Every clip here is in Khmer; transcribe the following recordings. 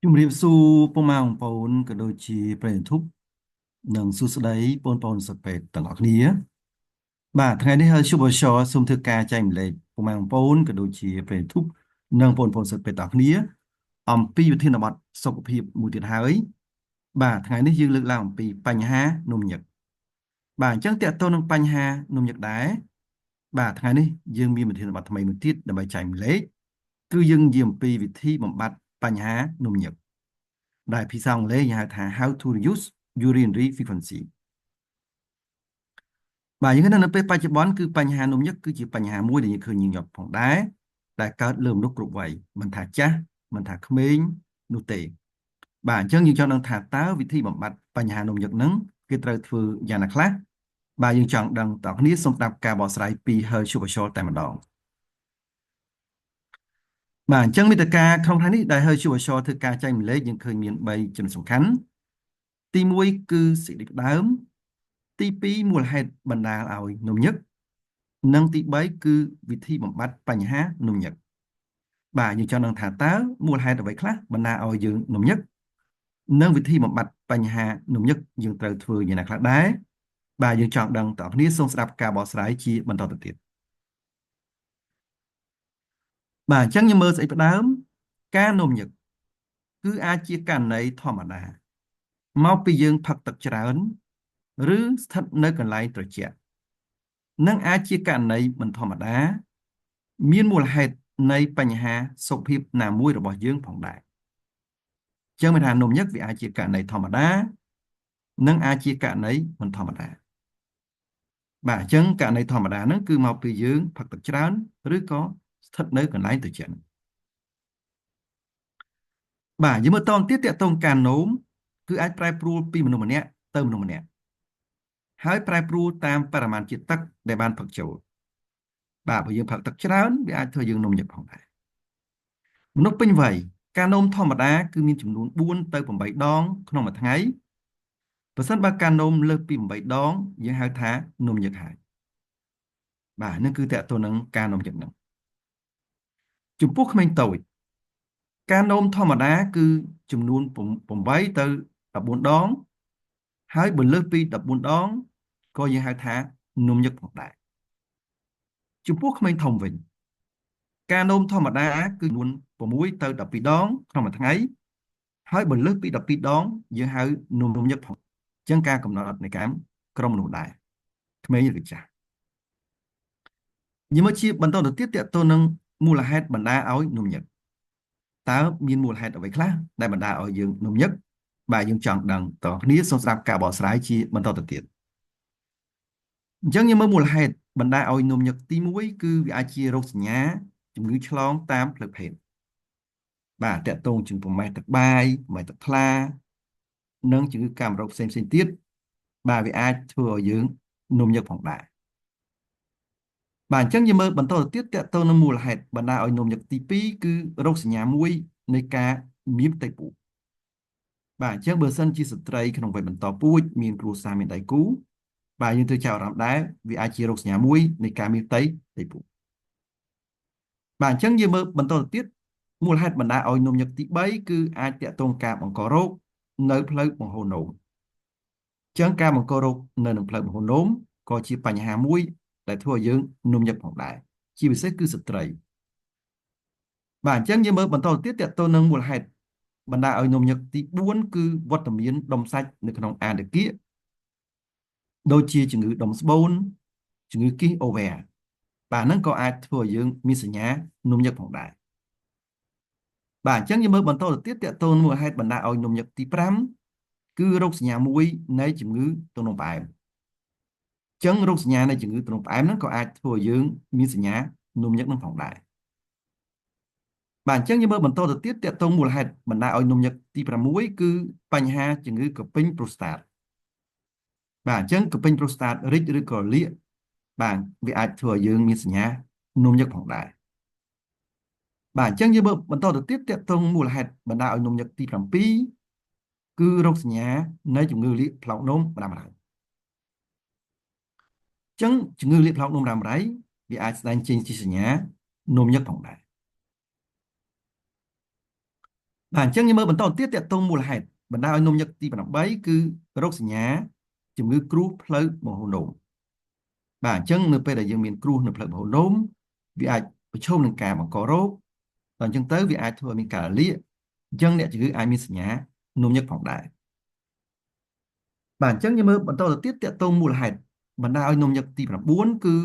ជំរាបសួរពុកម៉ែបងប្អូនក៏ដូចជាប្រិយមិត្តនិងសួស្តីបងប្អូនសិស្សពេទ្យទាំងអស់គ្នាបាទថ្ងៃនេះហើយ Super Show សូមធ្វើការចែកម្លែកពុកម៉ែបងប្អូនក៏ដូចជាប្រិយមិត្តនិងបងប្អូនសិស្សពេទ្យទាំងអស់គ្នាអំពីវិធានបទសុខភាពមួយទៀតហើយបាទថ្ងៃនេះយើងលើកឡើងអំពីបញ្ហានោមញឹកបាទអញ្ចឹងតើតើនឹងបញ្ហានោមញឹកដែរបាទថ្ងៃនេះយើងមានវិធានបទថ្មីមួយទៀតដើម្បីចែកម្លែកគឺយើងនិយាយអំពីវិធីបំបត្តិបញ្ហានោមញឹកដែលភាសាអង់គ្លេសគេហៅថា how to reduce urinary frequency បាទយើងនៅពេលបច្ចុប្បន្នគឺបញ្ហានោមញឹកគឺជាបញ្ហាមួយដែលយើងឃើញញឹកញាប់ផងដែរដែលកើតលើមនុស្សគ្រប់វ័យមិនថាចាស់មិនថាក្មេងនោះទេបាទអញ្ចឹងយើងចង់ដឹងថាតើវិធីបំបត្តិបញ្ហានោមញឹកហ្នឹងគេត្រូវធ្វើយ៉ាងណាខ្លះបាទយើងចង់ដឹងតើគ្នាសូមស្ដាប់ការបកស្រាយពី Her Super Show តែម្ដងបាទអញ្ចឹងមេត្តាក្នុងថ្ងៃនេះដែល Her Super Show ធ្វើការចែកម្លែកយើងឃើញមាន3ចំណុចសំខាន់ទី1គឺសេចក្តីផ្ដើមទី2មូលហេតុបណ្ដាលឲ្យនោមញឹកនិងទី3គឺវិធីបំបត្តិបញ្ហានោមញឹកបាទយើងចង់ដឹងថាតើមូលហេតុអ្វីខ្លះបណ្ដាលឲ្យយើងនោមញឹកនិងវិធីបំបត្តិបញ្ហានោមញឹកយើងត្រូវធ្វើយ៉ាងណាខ្លះដែរបាទយើងចង់ដឹងតើគ្នាសូមស្ដាប់ការបកស្រាយជាបន្តទៅទៀតបាទអញ្ចឹងយើងមើលស្អីផ្ដើមការនោមញឹកគឺអាចជាករណីធម្មតាមកពីយើងផឹកទឹកច្រើនឬស្ថិតនៅកន្លែងត្រជាក់និងអាចជាករណីមិនធម្មតាមានមូលហេតុនៃបញ្ហាសុខភាពណាមួយរបស់យើងផងដែរចឹងមានថានោមញឹកវាអាចជាករណីធម្មតានិងអាចជាករណីមិនធម្មតាបាទអញ្ចឹងករណីធម្មតាហ្នឹងគឺមកពីយើងផឹកទឹកច្រើនឬក៏ស្ថិតនៅកន្លែងត្រជាក់បាទយើងមើលតទៀតតកតងការនោមគឺអាចប្រែប្រួលពីមនុស្សម្នាក់ទៅមនុស្សម្នាក់ហើយប្រែប្រួលតាមបរិមាណជាតិទឹកដែលបានផឹកចូលបាទបើយើងផឹកទឹកច្រើនវាអាចធ្វើយើងនោមញឹកផងដែរមនុស្សពេញវ័យការនោមធម្មតាគឺមានចំនួន4ទៅ8ដងក្នុងមួយថ្ងៃប្រសិនបើការនោមលើសពី8ដងយើងហៅថានោមញឹកហើយបាទនឹងគឺតកតទៅនឹងការនោមញឹកហ្នឹងចំពោះក្មេងតូចការនោមធម្មតាគឺចំនួន8ទៅ14ដងហើយបើលើសពី14ដងក៏យើងហៅថានោមញឹកផងដែរចំពោះក្មេងធំវិញការនោមធម្មតាគឺចំនួន6ទៅ12ដងក្នុងមួយថ្ងៃហើយបើលើសពី12ដងយើងហៅនោមញឹកផងអញ្ចឹងការកំណត់នៃកម្មក្រុមមនុស្សដែរក្មេងឬចាស់យើងមកជាបន្តទៅទៀតតទៅនឹងមូលហេតុបណ្ដាលឲ្យនោមញឹកតើមានមូលហេតុអ្វីខ្លះដែលបណ្ដាលឲ្យយើងនោមញឹកបាទយើងចង់ដឹងតើគ្នាសូមស្ដាប់ការបកស្រាយជាបន្តទៅទៀតអញ្ចឹងយើងមើលមូលហេតុបណ្ដាលឲ្យនោមញឹកទី1គឺវាអាចជារោគសញ្ញាជំងឺឆ្លងតាមផ្លូវភេទបាទតកតងជំងឺប្រមេះទឹកបាយប្រមេះទឹកថ្លានិងជំងឺកាមរោគផ្សេងផ្សេងទៀតបាទវាអាចធ្វើឲ្យយើងនោមញឹកផងដែរបាទអញ្ចឹងយើងមើលបន្តទៅទៀតតកតងនឹងមូលហេតុបណ្ដាលឲ្យនោមញឹកទី2គឺរោគសញ្ញាមួយនៃការមានផ្ទៃពោះបាទអញ្ចឹងបើសិនជាស្ត្រីក្នុងវ័យបន្តពូជមានគ្រួសារមានដៃគូបាទយើងត្រូវចាប់អារម្មណ៍ដែរវាអាចជារោគសញ្ញាមួយនៃការមានផ្ទៃពោះបាទអញ្ចឹងយើងមើលបន្តទៅទៀតមូលហេតុបណ្ដាលឲ្យនោមញឹកទី3គឺអាចតាក់ទងការបង្ករោគនៅផ្លូវបង្ហូរនោមអញ្ចឹងការបង្ករោគនៅនឹងផ្លូវបង្ហូរនោមក៏ជាបញ្ហាមួយដែលធ្វើឲ្យយើងនោមញឹកផងដែរជាពិសេសគឺស្ត្រីបាទអញ្ចឹងយើងមើលបន្តទៅទៀតតាក់ទងនឹងមូលហេតុបណ្ដាលឲ្យនោមញឹកទី4គឺវត្តមានដុំសាច់នៅក្នុងអាដគាកដូចជាជំងឺដុំស្បូនជំងឺគីសអូវែបាទហ្នឹងក៏អាចធ្វើឲ្យយើងមានសញ្ញានោមញឹកផងដែរបាទអញ្ចឹងយើងមើលបន្តទៅទៀតតកតូនមូលហេតុបណ្ដាលឲ្យនោមញឹកទី5គឺរោគសញ្ញាមួយនៃជំងឺទឹកនោមផ្អែមអញ្ចឹងរោគសញ្ញានៃជំងឺទឹកនោមផ្អែមហ្នឹងក៏អាចធ្វើឲ្យយើងមានសញ្ញានោមញឹកនឹងផងដែរបាទអញ្ចឹងយើងមើលបន្តទៅទៀតតកតងមូលហេតុបណ្ដាលឲ្យនោមញឹកទី6គឺបញ្ហាជំងឺក្រពេញប្រូស្តាតបាទអញ្ចឹងក្រពេញប្រូស្តាតរីកឬក៏លាកបាទវាអាចធ្វើឲ្យយើងមានសញ្ញានោមញឹកផងដែរបាទអញ្ចឹងយើងមើលបន្តទៅទៀតតកតងមូលហេតុបណ្ដាលឲ្យនោមញឹកទី7គឺរោគសញ្ញានៃជំងឺលាកផ្លោកនោមរ៉ាំរ៉ៃអញ្ចឹងជំងឺលាកផ្លោកនោមរ៉ាំរ៉ៃវាអាចស្ដែងចេញជាសញ្ញានោមញឹកផងដែរ បាទអញ្ចឹងយើងមើលបន្តទៀតតកតងមូលហេតុបណ្ដាលឲ្យនោមញឹកទី8គឺរោគសញ្ញាជំងឺគ្រួសផ្លូវបង្ហូរនោមបាទអញ្ចឹងនៅពេលដែលយើងមានគ្រោះនៅផ្លូវបង្ហូរនោមវាអាចប្រឈមនឹងការបង្ករោគដល់អញ្ចឹងទៅវាអាចធ្វើឲ្យមានការរលាកអញ្ចឹងអ្នកជំងឺអាចមានសញ្ញានោមញឹកផងដែរបាទអញ្ចឹងយើងមើលបន្តទៅទៀតតកតងមូលហេតុបណ្ដាលឲ្យនោមញឹកទី9គឺ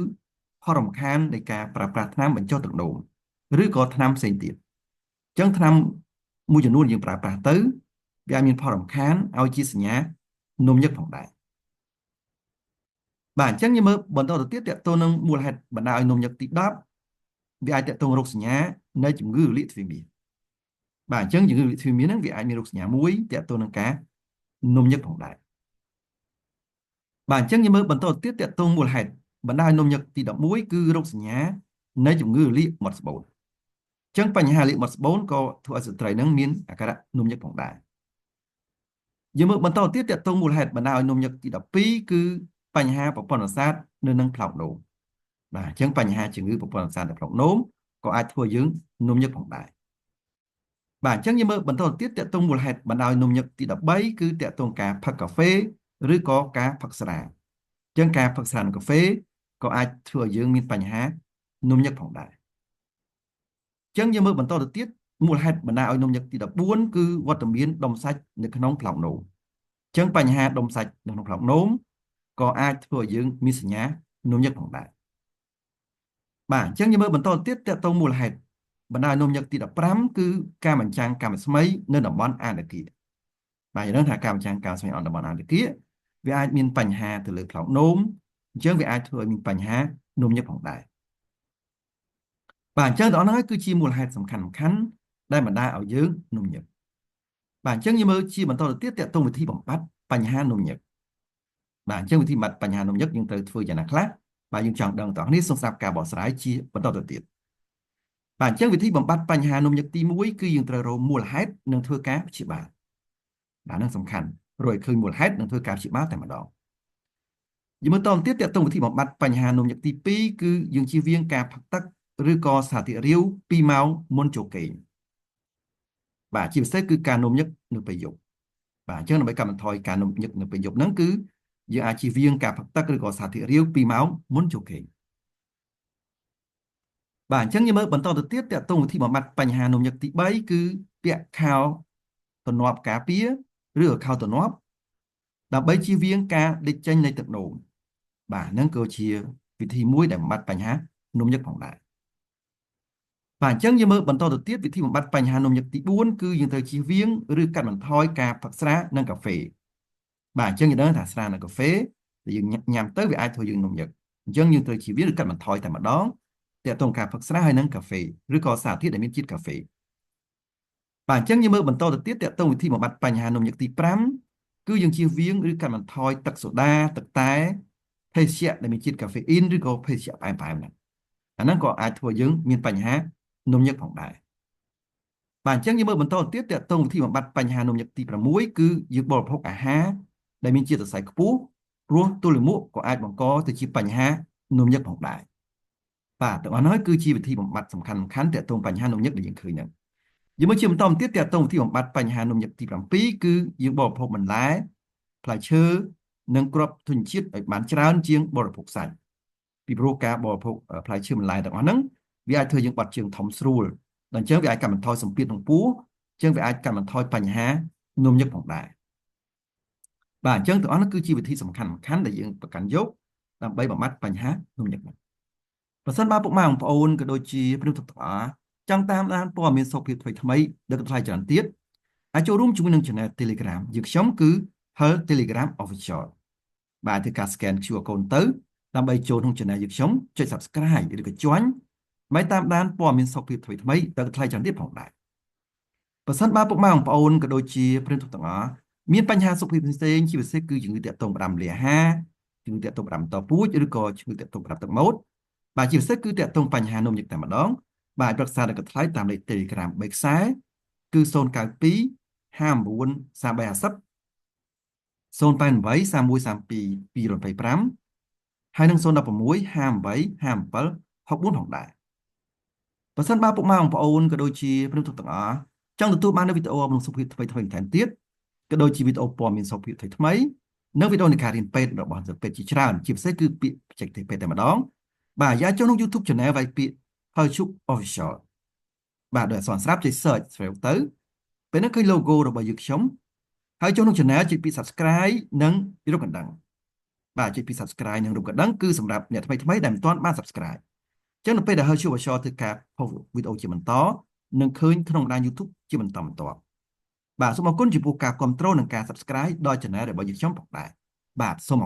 ផលរំខាននៃការប្រើប្រាស់ថ្នាំបញ្ចុះទឹកនោមឬក៏ថ្នាំផ្សេងទៀតអញ្ចឹងថ្នាំមួយចំនួនយើងប្រើប្រាស់ទៅវាអាចមានផលរំខានឲ្យជាសញ្ញានោមញឹកផងដែរបាទអញ្ចឹងយើងមើលបន្តទៅទៀតតកតងនឹងមូលហេតុបណ្ដាលឲ្យនោមញឹកទី10វាអាចតកតងរោគសញ្ញានៃជំងឺរលាកទ្វារមាសបាទអញ្ចឹងជំងឺរលាកទ្វារមាសហ្នឹងវាអាចមានរោគសញ្ញាមួយតកតងនឹងការនោមញឹកផងដែរបាទអញ្ចឹងយើងមើលបន្តទៀតតកតងមូលហេតុបណ្ដាលឲ្យនោមញឹកទី11គឺរោគសញ្ញានៃជំងឺរលាកមាត់ស្បូនអញ្ចឹងបញ្ហារលាកមាត់ស្បូនក៏ធ្វើឲ្យស្ត្រីនឹងមានអាការៈនោមញឹកផងដែរយើងមើលបន្តទៀតតកតងមូលហេតុបណ្ដាលឲ្យនោមញឹកទី12គឺបញ្ហាប្រព័ន្ធប្រសាទនៅនឹងផ្លោកនោមបាទអញ្ចឹងបញ្ហាជំងឺប្រព័ន្ធប្រសាទនៅផ្លោកនោមក៏អាចធ្វើយើងនោមញឹកផងដែរបាទអញ្ចឹងយើងមើលបន្តទៀតតកតងមូលហេតុបណ្ដាលឲ្យនោមញឹកទី13គឺតកតងការផឹកកាហ្វេឬក៏ការផឹកស្រាអញ្ចឹងការផឹកស្រានិងកាហ្វេក៏អាចធ្វើឲ្យយើងមានបញ្ហានោមញឹកផងដែរអញ្ចឹងយើងមើលបន្តទៅទៀតមូលហេតុបណ្ដាលឲ្យនោមញឹកទី14គឺវត្តមានដុំសាច់នៅក្នុងផ្លោកនោមអញ្ចឹងបញ្ហាដុំសាច់នៅក្នុងផ្លោកនោមក៏អាចធ្វើឲ្យយើងមានសញ្ញានោមញឹកផងដែរបាទអញ្ចឹងយើងមើលបន្តទៀតតកតងមូលហេតុបណ្ដាលនោមញឹកទី15គឺការបញ្ចាំងកាំស្មីនៅតំបន់អានគាបាទយើងដឹងថាការបញ្ចាំងកាំស្មីនៅតំបន់អានគាវាអាចមានបញ្ហាទៅលើផ្លោកនោមអញ្ចឹងវាអាចធ្វើឲ្យមានបញ្ហានោមញឹកផងដែរបាទអញ្ចឹងទាំងអស់ហ្នឹងគឺជាមូលហេតុសំខាន់សំខាន់ដែលបណ្ដាលឲ្យយើងនោមញឹកបាទអញ្ចឹងយើងមើលជាបន្តទៅទៀតតកតងវិធីបំបត្តិបញ្ហានោមញឹកបាទអញ្ចឹងវិធីបំបត្តិបញ្ហានោមញឹកយើងត្រូវធ្វើយ៉ាងណាខ្លះបាទយើងចង់ដឹងទាំងអស់នេះសូមស្ដាប់ការបកស្រាយជាបន្តទៅទៀតបាទអញ្ចឹងវិធីបំបត្តិបញ្ហានោមញឹកទី1គឺយើងត្រូវរកមូលហេតុនិងធ្វើការព្យាបាលបាទនឹងសំខាន់រកឲ្យឃើញមូលហេតុនិងធ្វើការព្យាបាលតែម្ដងយើងមើលតទៅទៀតតកតងវិធីបំបត្តិបញ្ហានោមញឹកទី2គឺយើងជៀសវាងការផឹកទឹកឬក៏សារធាតុរាវ2ម៉ោងមុនចូលគេងបាទជាពិសេសគឺការនោមញឹកនៅពេលយប់បាទអញ្ចឹងដើម្បីកាត់បន្ថយការនោមញឹកនៅពេលយប់ហ្នឹងគឺយើងអាចជៀសវាងការផឹកទឹកឬក៏សារធាតុរាវ2ម៉ោងមុនចូលគេងបាទអញ្ចឹងយើងមើលបន្តទៅទៀតតកតងវិធីបំបត្តិបញ្ហានោមញឹកទី3គឺពាក់ខោទំនាប់ការពារឬខោទំនាប់ដើម្បីជៀសវាងការលេចចេញនៃទឹកនោមបាទហ្នឹងក៏ជាវិធីមួយដែលបំបត្តិបញ្ហានោមញឹកផងដែរបាទអញ្ចឹងយើងមើលបន្តទៅទៀតវិធីបំបត្តិបញ្ហានោមញឹកទី4គឺយើងត្រូវជៀសវាងឬកាត់បន្ថយការផឹកស្រានិងកាហ្វេបាទអញ្ចឹងយើងដឹងថាស្រានិងកាហ្វេដែលយើងញ៉ាំទៅវាអាចធ្វើយើងនោមញឹកអញ្ចឹងយើងត្រូវជៀសវាងឬកាត់បន្ថយតែម្ដងទាក់ទងការផឹកស្រាហើយនិងកាហ្វេឬក៏សារធាតុដែលមានជាតិកាហ្វេបាទអញ្ចឹងយើងមើលបន្តទៅទៀតទាក់ទងវិធីបំបត្តិបញ្ហានោមញឹកទី5គឺយើងជៀសវាងឬកាត់បន្ថយទឹកសូដាទឹកតែភេសជ្ជៈដែលមានជាតិកាហ្វេអ៊ីនឬក៏ភេសជ្ជៈផ្អែមៗហ្នឹងអាហ្នឹងក៏អាចធ្វើយើងមានបញ្ហានោមញឹកផងដែរបាទអញ្ចឹងយើងមើលបន្តទៀតទាក់ទងវិធីបំបត្តិបញ្ហានោមញឹកទី6គឺយើងបរិភោគអាហារដែលមានជាតិសរសៃខ្ពស់ព្រោះទល់លាមកក៏អាចបង្កទៅជាបញ្ហានោមញឹកផងដែរបាទទាំងអស់នោះគឺជាវិធីបំបត្តិសំខាន់សំខាន់ទាក់ទងបញ្ហានោមញឹកដែលយើងឃើញហ្នឹងយើងមើលជាបន្តទៀតទាក់ទងវិធីបំបត្តិបញ្ហានោមញឹកទី7គឺយើងបរិភោគបន្លែផ្លែឈើនិងគ្រាប់ធញ្ញជាតិឲ្យបានច្រើនជាងបរិភោគសាច់ពីព្រោះការបរិភោគផ្លែឈើបន្លែទាំងអស់ហ្នឹងវាអាចធ្វើយើងបាត់ជើងធំស្រួលដល់អញ្ចឹងវាអាចកាត់បន្ថយសម្ពាធក្នុងពោះអញ្ចឹងវាអាចកាត់បន្ថយបញ្ហានោមញឹកផងដែរបាទអញ្ចឹងទាំងអស់នោះគឺជាវិធីសំខាន់សំខាន់ដែលយើងប្រកាន់យកដើម្បីបំបត្តិបញ្ហានោមញឹកហ្នឹងប្រសិនបើពុកម៉ែបងប្អូនក៏ដូចជាភ្ញៀវទាំងអស់ចង់តាមដានព័ត៌មានសុខភាពថ្មីថ្មីដែលថ្លៃច្រើនទៀតអាចចូលរួមជាមួយនឹង Channel Telegram យើងខ្ញុំគឺ Health Telegram Official បាទធ្វើការ scan QR code ទៅដើម្បីចូលក្នុង Channel យើងខ្ញុំចុច Subscribe ឬក៏ Join ដើម្បីតាមដានព័ត៌មានសុខភាពថ្មីថ្មីដែលថ្លៃច្រើនទៀតផងដែរប្រសិនបើពុកម៉ែបងប្អូនក៏ដូចជាភ្ញៀវទាំងអស់មានបញ្ហាសុខភាពផ្សេងៗជាពិសេសគឺជំងឺទាក់ទងផ្ដាំលាអាហារជំងឺទាក់ទងផ្ដាំតពូជឬក៏ជំងឺទាក់ទងផ្ដាំទឹកម៉ូតបាទជាពិសេសគឺទាក់ទងបញ្ហានោមញឹកតែម្ដងបាទប្រឹក្សាដល់កថ្លៃតាមលេខ Telegram 3ខ្សែគឺ092 59 3350 088 3132 225ហើយនិង016 58 57 64ផងដែរបើសិនបើពុកម៉ែបងប្អូនក៏ដូចជាភ្ញៀវទាំងអស់ ចង់ទទួលបាននូវវីដេអូអប់រំសុខភាពថ្មីៗបន្ថែមទៀតក៏ដូចជាវីដេអូព័ត៌មានសុខភាពថ្មីៗនិងវីដេអូនៃការរៀនពេទ្យរបស់សិស្សពេទ្យជាច្រើនជាពិសេសគឺពាក្យបច្ចេកទេសពេទ្យតែម្ដងបាទយ៉ាចូលក្នុង YouTube Channel វាយពាក្យ How Official បាទដោយអក្សរស្រាប់ចុច search ស្វែងទៅពេលហ្នឹងឃើញ logo របស់យើងខ្ញុំហើយចូលក្នុង channel ចុចពាក្យ subscribe និងរូបកណ្ដឹងបាទចុចពាក្យ subscribe និងរូបកណ្ដឹងគឺសម្រាប់អ្នកថ្មីថ្មីដែលមិនទាន់បាន subscribe អញ្ចឹងនៅពេលដែល How Official ធ្វើការ post វីដេអូជាបន្តនឹងឃើញក្នុងបណ្ដាញ YouTube ជាបន្តបន្ទាប់បាទសូមអរគុណចំពោះការគាំទ្រនិងការ subscribe ដល់ channel របស់យើងខ្ញុំផងដែរបាទសូម